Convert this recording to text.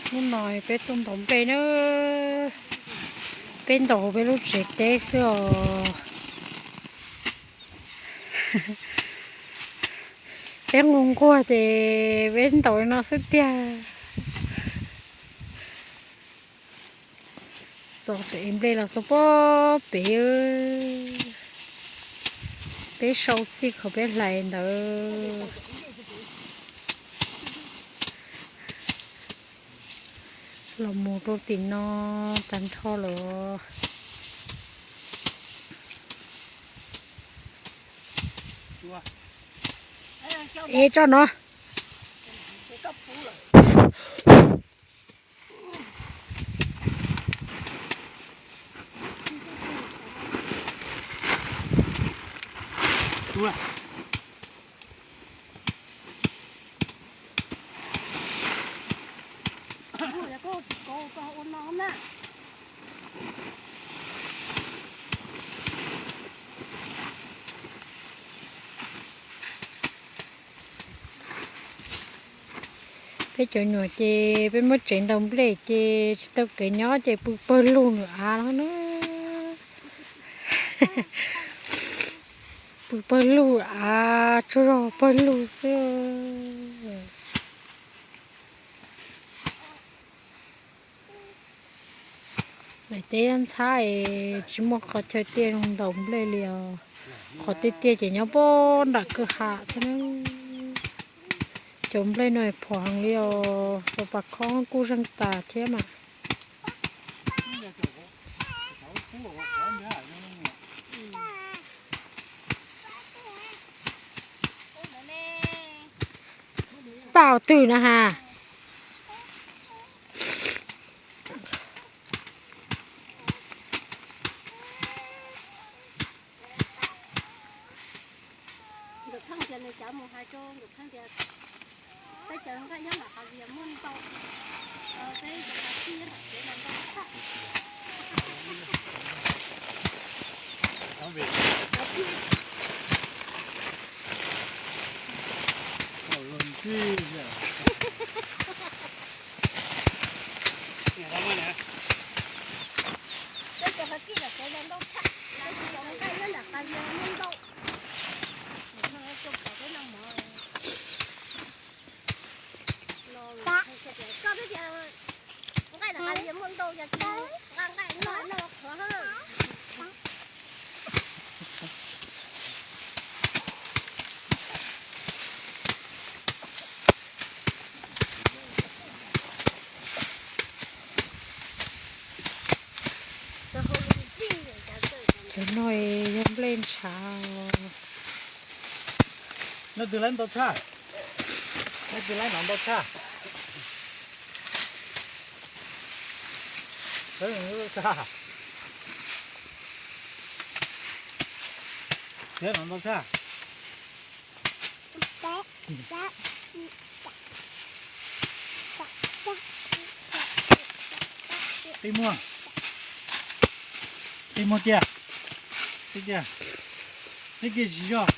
Hnub no peb tuaj ntaus nplej na, peb ntaus peb lub tsev teb xwb os. Peb nquag nquag ces peb ntaus no xwb tiag. Txog tseem ev nplej los txog pob pem, peb sau txij qhov peb hlais ntawd. Los mus rau tim no tag nrho lawm. Ev tso no. Peb cov nyuam ces peb muab tsev ntaus nplej ces tsis tau kev nyob ces pw pawg lug nram av no na. Pw pawg lug av, tsaug zog pawg lug xwb. Daim teb ntxhab es tsis muaj qhov chaw tiaj zoo ntaus nplej li os. Qhov tiaj tiaj ces nyob pem nram kwj ha thiab na. Cov nplej no phom heev li os, cov pas khob kuj zeeg tas thiab mas. Paj twg na has? Cov no yog nplej ntshav. Leej twg laib ntau tshaj? Leej twg laib no ntau tshaj? Tiab no ntau tshaj. Tij muag, tij muag kiag, tij kiag, tij kiag tsis yog.